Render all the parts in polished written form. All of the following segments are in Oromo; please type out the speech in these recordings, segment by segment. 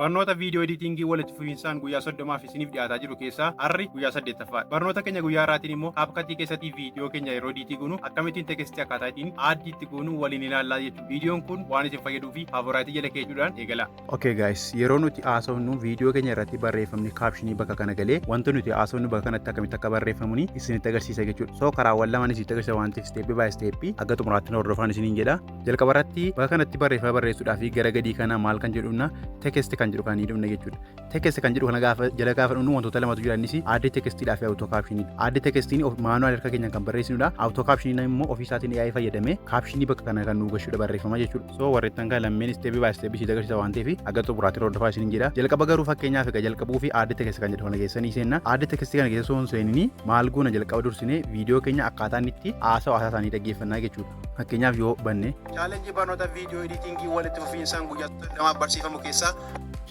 Barnoota video editingii walitti fufinsaan guyyaa 30f isiniif dhiyaataa jiru keessaa har'i guyyaa 8ffaadha. Barnoota keenya guyyaa har'aatiin immoo CapCutii keessatti viidiyoo keenya yeroo editii goonu akkamittiin textii akkaataa ittiin add itti goonu waliin ilaallaa jechuudha. Viidiyoon kun waan isin fayyaduu fi favoriteii jala keechuudhaan eegala. Okay guys, yeroo nuti haasofnu viidiyoo keenya irratti barreeffamni captionii bakka kana galee wanti nuti haasofnu bakka kanatti akkamitti akka barreeffamuni isinitti agarsiisa jechuudha. So karaawwan lamaan isinitti agarsiisa waan ta'eef step by step akka xumuraatti nu hordofaan isiniin jedha. Jalqaba irratti bakka kanatti barreeffama barreessuudhaaf gara gadii kana maal kan jedhuna, text kan jedhu kan ni dhumne jechuudha. Text kan jedhu kana gaafa jala gaafa dhumnu wantoota lamatu jira: innis add textiidhaa fi auto captionii. Add textiin manual harka keenyaan kan barreessinudha. Auto captionii immoo ofii isaatiin AI fayyadamee captionii bakka kana kan nu gashuudha barreeffama jechuudha. So warreettan kan lammeen step by step isii agarsiisa waan ta'eef akka xumuraatti hordofaa isiniin jedha. Jalqaba garuu fakkeenyaaf egaa jalqabuu fi add text kan jedhu kana keessanii seenna. Add text kana keessa osoo hin seenini maal goona? Jalqaba dursinee viidiyoo keenya akkaataa inni itti haasa'u haasaa isaanii dhaggeeffannaa jechuudha. Fakkeenyaaf yoo banne Challengeii barnoota video editingii walitti fufinsaan guyyaa 30f barsiifamu keessaa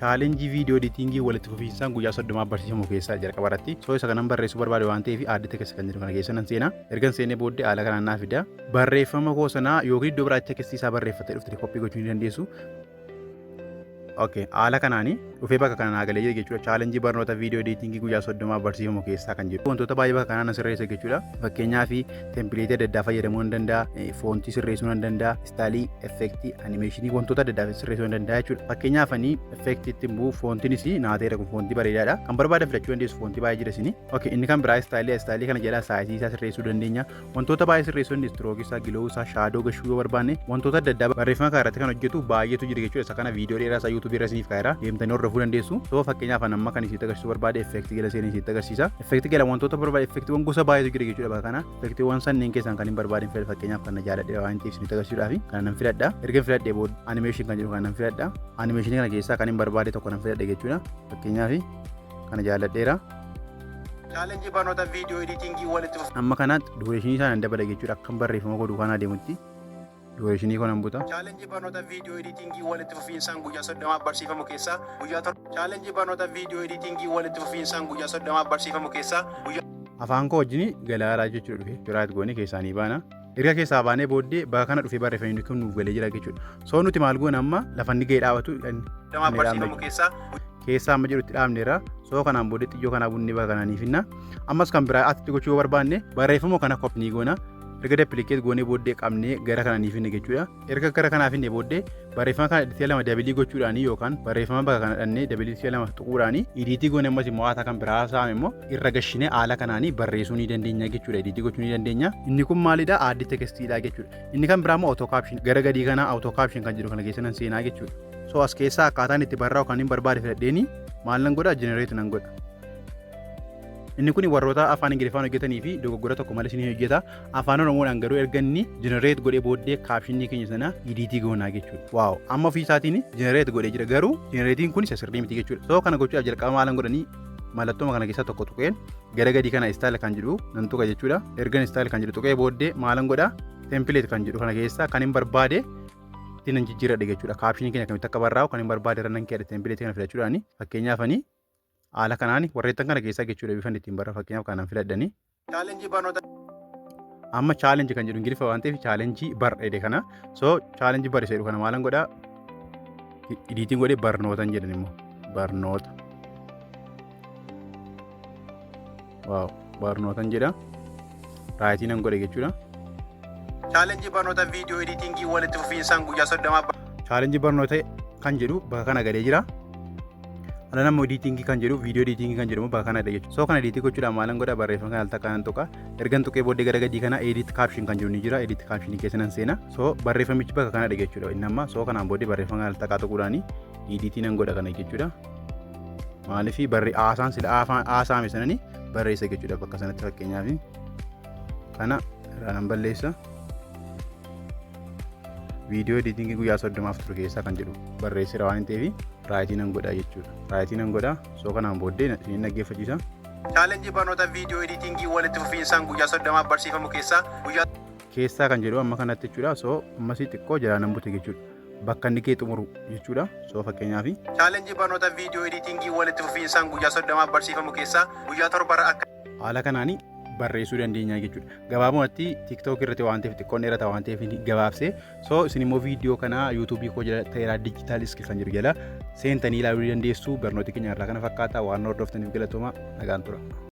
Challengeii video editingii walitti fufinsaan guyyaa 30f barsiifamu keessaa jalqaba irratti so isa kanan barreessuu barbaade waan ta'eef add text kan jedhu kana keessa nan seena. Ergan seenee booddee haala kanaan naa fida. Barreeffama koo sanaa yookiin iddoo biraatti textii isaa barreeffatee dhuftee copy gochuu ni dandeessu. Okay, haala kanaani dhufee bakka kana naa galee jira jechuudha. Challengeii barnoota video editingii guyyaa 30f barsiifamu keessaa kan jedhu. Wantoota baay'ee bakka kanaa na sirreessa jechuudha. Fakkeenyaaf templateii adda addaa fayyadamuu nan danda'a, fontii sirreessuu nan danda'a, styleii, effectii, animationii, wantoota adda addaa sirreessuu nan danda'a jechuudha. Fakkeenyaaf ani effectii ittiin bu'u fontiinis naa ta'eera, kun fontii bareedaadha. Kan barbaadan filachuu dandeessu, fontii baay'ee jira isin. Okay, inni kan biraa styleii kana jalaa sizeii isaa sirreessuu dandeenya. Wantoota baay'ee sirreessuu dandeessu, strokeii isaa, glow isaa, shadow gashuu yoo barbaanne, wantoota adda addaa barreeffama kana irratti kan hojjetu baay'eetu jira jechuudha. Isa kana viidiyoo dheeraa isaa YouTubeii irra isiniif kaa'eera. Deemtanii hordofuu dandeessu. So fakkeenyaaf an amma kan isinitti agarsiisuu barbaade effectii jala seenee isinitti agarsiisa. Effectii jala wantoota barbaade, effectiiwwan gosa baay'eetu jira jechuudha bakka kana. Effectiiwwan sanneen keessaan kan hin barbaadin filadha. Fakkeenyaaf kan na jaaladhe waan ta'eef isinitti agarsiisuudhaaf kana nan filadha. Erga filadhee booda animation kan jedhu kana nan filadha. Animationii kana keessaa kan hin barbaade tokko nan filadha jechuudha. Fakkeenyaaf kana jaaladheera. Challengeii barnoota video editingii walitti Amma kanatti durationii isaa nan dabala jechuudha. Akkam barreeffama godhu kana adeemutti durationii koo nan buta. Challengeii barnoota video editingii walitti fufinsaan guyyaa 30f barsiifamu keessaa guyyaa 7. Challengeii barnoota video editingii walitti fufinsaan guyyaa 30f barsiifamu keessaa guyyaa Afaan koo wajjin galaaraa jechuudha dhufe. Right goonee keessaa ni baana. Erga keessaa baanee booddee bakka kana dhufee barreeffamni kun nuuf galee jira jechuudha. So nuti maal goona? Amma lafa inni ga'ee dhaabatu 30f barsiifamu keessaa keessaa amma jedhutti dhaabneera. So kanaan booddee xiyyoo kanaa bunnee bakka kanaa ni finna. Ammas kan biraa atitti gochuu yoo barbaanne barreeffama kana copy ni goona. Erga duplicate goonee booddee qabnee gara kana ni finne jechuudha. Erga gara kanaa finne booddee barreeffama kana si'a lama double gochuudhaanii yookaan barreeffama bakka kana dhannee double si'a lama tuquudhaanii editii goone, ammas immoo haasaa kan biraa haasa'ame immoo irra gashinee haala kanaanii barreessuu ni dandeenya jechuudha. Editii gochuu ni dandeenya. Inni kun maalidha? Add textiidha jechuudha. Inni kan biraa immoo auto caption, gara gadii kana auto caption kan jedhu kana keessa nan seenaa jechuudha. So as keessaa akkaataan itti barraa'u kan hin barbaade filadheeni maal nan godha? Generate nan godha. Inni kun warroota afaan Ingiliffaan hojjetanii fi dogoggora tokko malee isin hojjeta. Afaan Oromoodhaan garuu erga inni generate godhee booddee captionii keenya sana editii goonaa jechuudha. Wow, amma ofii isaatiin generate godhee jira, garuu generateiin kun isa sirrii miti jechuudha. So kana gochuudhaaf jalqaba maalan godhanii? Mallattoo kana keessaa tokko tuqeen gara gadii kana style kan jedhu nan tuqa jechuudha. Ergan style kan jedhu tuqee booddee maalan godha? Template kan jedhu kana keessaa kan hin barbaade itti nan jijjiiradhe jechuudha. Captionii keenya akkamitti akka barraa'u kan hin barbaade irra nan keedha templateii kana filachuudhaani. Fakkeenyaaf ani haala kanaan warreettan kana keessaa jechuudha bifan ittiin barra fakkeenyaaf kanan filadhani. Challengeii barnoota Amma challenge kan jedhu Ingiliffa waan ta'eef challengeii barreede kana. So challengeii barreessa jedhu kana maalan godhaa? Editiin godhee barnootan jedhan immoo barnoota. Wow, barnootan jedha. Rightii nan godhe jechuudha. Challengeii barnoota video editingii walitti fufiinsaan guyyaa 30f Challengeii barnoota kan jedhu bakka kana galee jira. Ala nama editingii kan jedhu, video editingii kan jedhamu bakka kanadha jechuudha. So kana editii gochuudhaan maalan godha? Barreeffama kana al kanan tuqa. Ergan tuqee booddee gara gadii kana edit caption kan jedhu ni jira. Edit caption keessa nan seena. So barreeffamichi bakka kanadha jechuudha. Inni amma so kanaan booddee barreeffama kana al takkaa tuquudhaani editii nan godha kana jechuudha. Maaliif barri haasaan sila haasaame sanani barreessa jechuudha bakka sanatti. Fakkeenyaaf kana irraa nan balleessa. Video editingii guyyaa 30f ture keessaa kan jedhu barreesseera waan ta'eef rightii nan godha jechuudha. Rightii nan godha. So kanaan booddee isin dhaggeeffachiisa. Challengeii barnoota video editingii walitti fufiinsaan guyyaa 30f barsiifamu keessaa guyyaa Keessaa kan jedhu amma kanatti jechuudha. So ammasii xiqqoo jalaa nan bute jechuudha. Bakka inni kee xumuru jechuudha. So fakkeenyaaf Challengeii barnoota video editingii walitti fufiinsaan guyyaa 30f barsiifamu keessaa guyyaa 7rra akka haala kanaani Barreessuu dandeenya jechuudha. Gabaabumatti TikTok irratti waan ta'eef xiqqoon dheerata waan ta'eef gabaabsee, so isin immoo viidiyoo kana YouTubeii koo jala ta'eeraa Digital Skill kan jedhu jala seentanii ilaaluu dandeessu. Barnooti keenya irraa kana fakkaata. Waan hordoftaniif galatooma, nagaan tura.